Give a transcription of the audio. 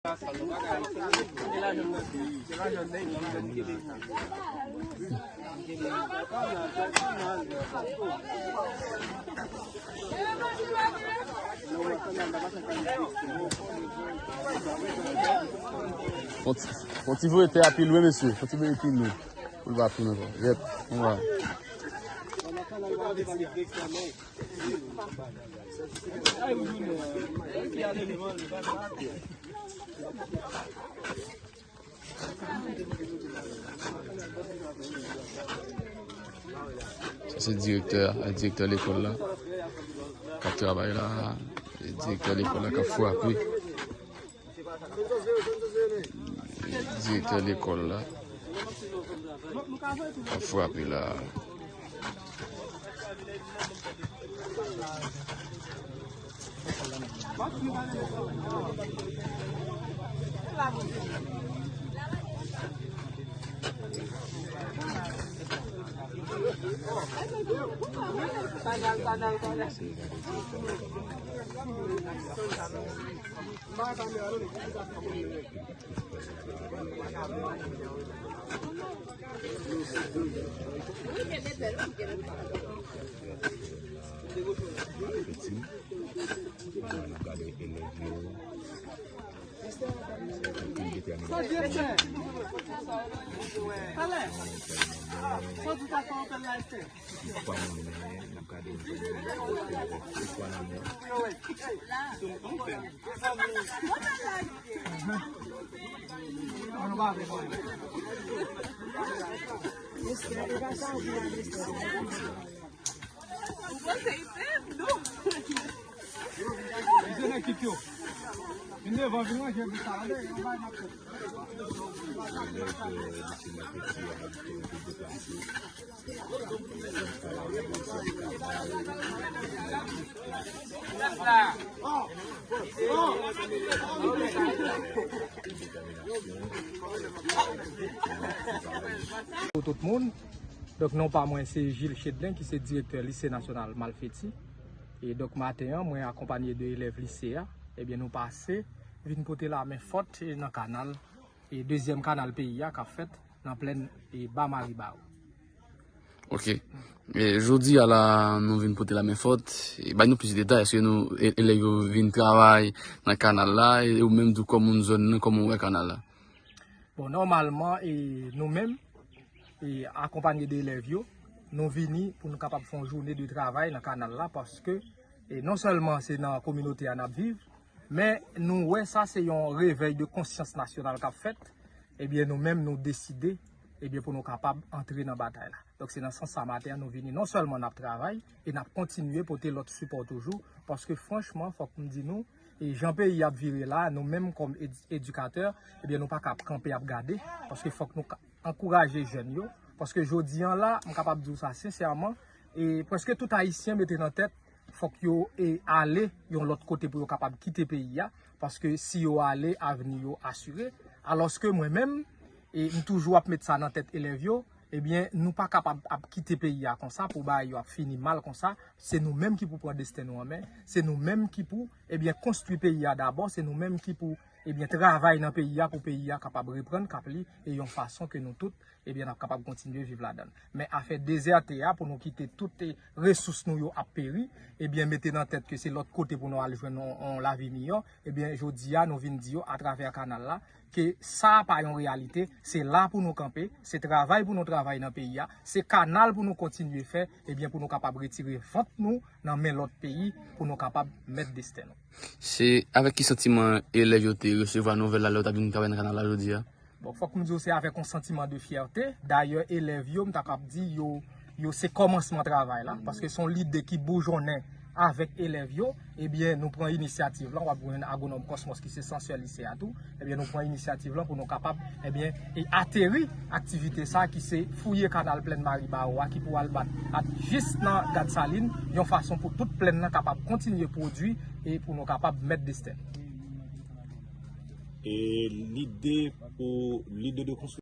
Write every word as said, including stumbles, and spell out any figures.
Fon ti, fon ti voye tè a pi lwen, mesye. Fon ti voye pi lwen. Pou l pa pran ankò. Yèp, ann wè. Sa se direktè a, direktè lekòl la k ap travay la, direktè lekòl la k ap frape. Direktè lekòl la k ap frape la. N ap gade elèv yo. Anpil detèminasyon. Anpil pa nan men, n ap gade yon fwa nan men. Pou tout moun, donk, non pa mwen se Gilles Chedlin, ki se direktè Lise Nasyonal Malfeti. E donk, maten an, mwen akonpanye de elèv lise a, ebyen, nou pase vin pote lamen fòt, e, nan kanal, e, dezyèm kanal peyi a k ap fèt nan plèn, e, Ba Maribao. Ok. E, jodi a la, nou vin pote lamen fòt. E, bay nou plis detay, èske nou, e, elèv yo vin travay nan kanal la, e ou menm tou kòm moun zòn nan, kòman w wè kanal la? Bon, nòmalman, e, nou menm, e, akonpanye de elèv yo, nou vini pou nou kapab fè yon jounen de travay nan kanal la, paske, e, non sèlman se nan kominote a n ap viv, men nou wè sa se yon revèy de konsyans nasyonal k ap fèt, ebyen, nou menm, nou deside, ebyen, pou nou kapab antre nan batay la. Donk, se nan sans sa, maten an, nou vini, non sèlman n ap travay, e n ap kontinye pote lòt sipò toujou, paske, franchman, fòk m di nou, e jan peyi ap vire la, nou menm kòm ed-, edikatè, ebyen, nou pa ka ap kanpe ap gade, paske fòk nou ka ankouraje jèn yo, paske jodi an la, m kapab di w sa sensèman, e prèske tout Ayisyen mete nan tèt, fòk yo, e, ale yon lòt kote pou yo kapab kite peyi a, paske si yo ale, avni yo asire. Alòske mwen menm, e, m toujou ap met sa nan tèt elèv yo, ebyen, nou pa kapab ap kite peyi a konsa pou bagay yo ap fini mal konsa. Se nou menm ki pou pran desten nou an men, se nou menm ki pou, ebyen, konstwi peyi a dabò, se nou menm ki pou, ebyen, travay nan peyi a pou peyi a kapab reprann kap li, e yon fason ke nou tout, ebyen, n ap kapab kontinye viv ladan l. Men afè dezète a, pou nou kite tout, e, resous nou yo ap peri, ebyen, mete nan tèt ke se lòt kote pou nou al jwenn yon, yon lavi miyò, ebyen, jodi a, nou vin di yo atravè kanal la, ke sa a pa yon reyalite, se la pou nou kanpe, se travay pou nou travay nan peyi a, se kanal pou nou kontinye fè, ebyen, pou nou kapab retire vant nou nan men lòt peyi, pou nou kapab mèt desten nou. Se avèk ki santiman elèv yo te resevwa nouvèl la lè yo t ap vin travay nan kanal la jodi a? Bon, fòk m di w, se avèk yon santiman de fyète. Dayè, elèv yo, m ta kab di, yo, yo se kòmansman travay la, paske se yon lide ki boujonnen avèk elèv yo. Ebyen, nou pran inisyativ lan, w ap jwenn agwonòm Cosmos ki se sansè lise a tou. Ebyen, nou pran inisyativ lan pou nou kapab, ebyen, e ateri aktivite sa ki se fouye kanal plèn Maribao a ki pou al bat ak jis nan Gad Salin, yon fason pou tout plèn nan kapab kontinye pwodui e pou nou kapab mèt desten nou. E lide pou, lide de konstwi